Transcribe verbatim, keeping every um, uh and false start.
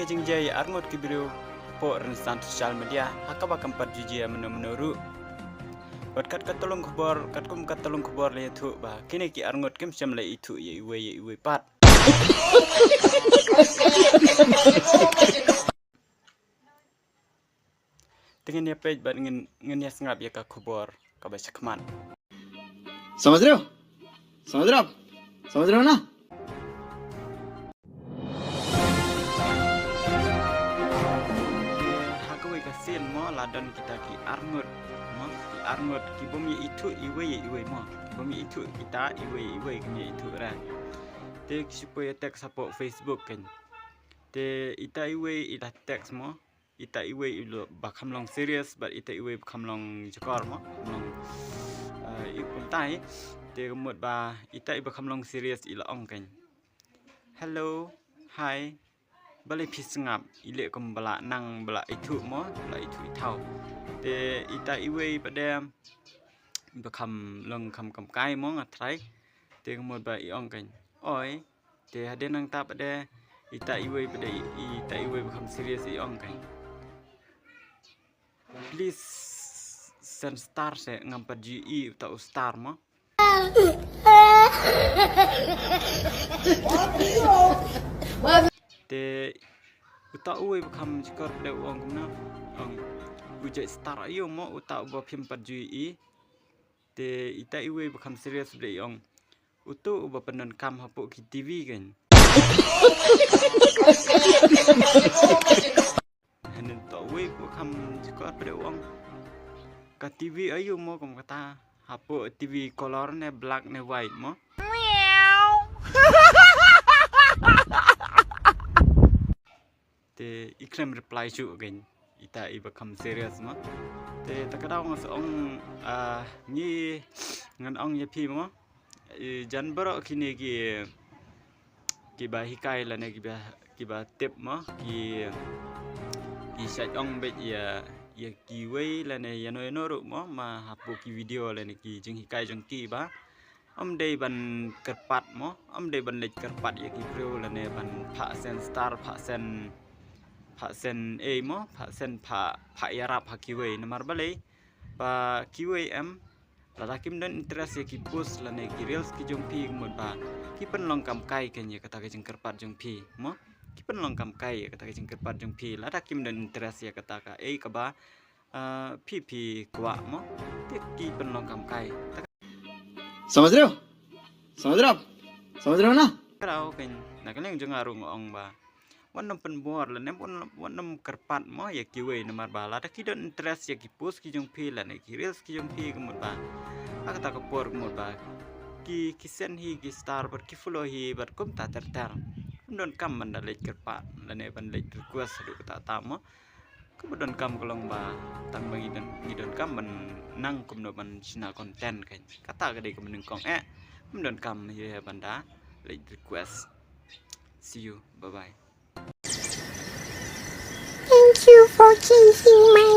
Jingjia ïa arngut ki briew hapoh rynsan social media ha kaba kam pat ju jia mano mano ruh. Bad kat ka tyllong khubor, katkum ka tyllong khubor la ïathuh ba kine ki arngut kim shym la ithuh ïa iwei ïa iwei pat. Te ngin ïa peit bad ngin, ngin ïa sngap ïa ka khubor kaba shakhmat. समझ रहे हो? समझ रहे हो आप? समझ रहे हो ना? Ha kawei ka sien mo la don kita ki arngut mo, ki arngut ki bym ïa ithuh iwei ïa iwei mo, ki bym ïa ithuh kita iwei ïa iwei, kim ïa ithuh re. Te ki shu poi ïa text hapoh Facebook kan. Te ita iwei i la text mo, ita iwei i la ba kham long serious bad ita iwei ba kham long jakor mo, kham long, eh, i kumtai. Te ka mut ba ita i ba kham long serious i la ong kan. Hello, hi. Balei phi sngap, i leh kum ba la nang ba la ithuh mo, ba la ithuh ithaw. Te ita iwei pat de ba kham long kham kam kai mo nga trai. Te ka mut ba i ong kan. Oi, te hadien nangta pat de ita iwei pat de, ita iwei ba kham serious i ong kan. Please send star se, ngam pat ju i uta u star mo. Te uta uwei ba kham jakor pat de u ong kumno. Ong, u jait star aïu mo uta uba phim pat ju i. Te ita iwei ba kham serious pat de i ong, utu uba pyndonkam hapoh ki TV kan. Hynnin to uwei ba kham jakor pat de u ong, ka TV aïu mo kum kata, hapoh TV color ne black ne white mo. Te i khlem reply shuh kan, ita i ba kham serious mo. Te ta ka daw nga sa ong, ah, ngi, ngan ong ïa phi mo. I jan baroh kine ki, ki ba hikai lane ki ba, ki ba tip mo, ki, ki shait ong beit ïa, ïa kiwei lane ïano ïano ruh mo, ma hapoh ki video lane ki jinghikai jong ki ba ym dei ban kyrpad mo, ym dei ban leit kyrpad ïa ki briew lane ban phah send star, phah send, phah send ei mo, phah send, phah, phah ïarap ha kiwei. Namar balei? Ba kiwei em, lada kim don interest ïa ki post lane ki reels ki jong phi, ka mut ba ki pynlong kam kai kan ïa kata ka jingkyrpad jong phi mo. Ki pynlong kam kai ïa kata ka jingkyrpad jong phi lada kim don interest ïa kata ka ei kaba, ah, phi, phi kwah mo. Te ki pynlong kam kai. समझ रहे हो? समझ रहे हो आप? समझ रहे हो ना? Kata ka daw kan, na ka liang jong nga ruh nga ong ba wat nym pynbor lane wat nym, wat nym kyrpad mo ïa kiwei, namar ba lada ki don interest ïa ki post ki jong phi lane ki reels ki jong phi, ka mut ba ha kata ka por ka mut ba ki, ki send hi ki star bad ki follow hi bad kumta ter ter. Ym donkam ban da leit kyrpad lane ban leit request haduh katta katta mo. Kumba donkam ka long ba tang ba ngi don, ngi donkam ban nang kumno ban shna content kan. Kata ka dei kaba nyngkong eh. Ym donkam hi ban da leit request. See you. Bye bye. Thank you for changing my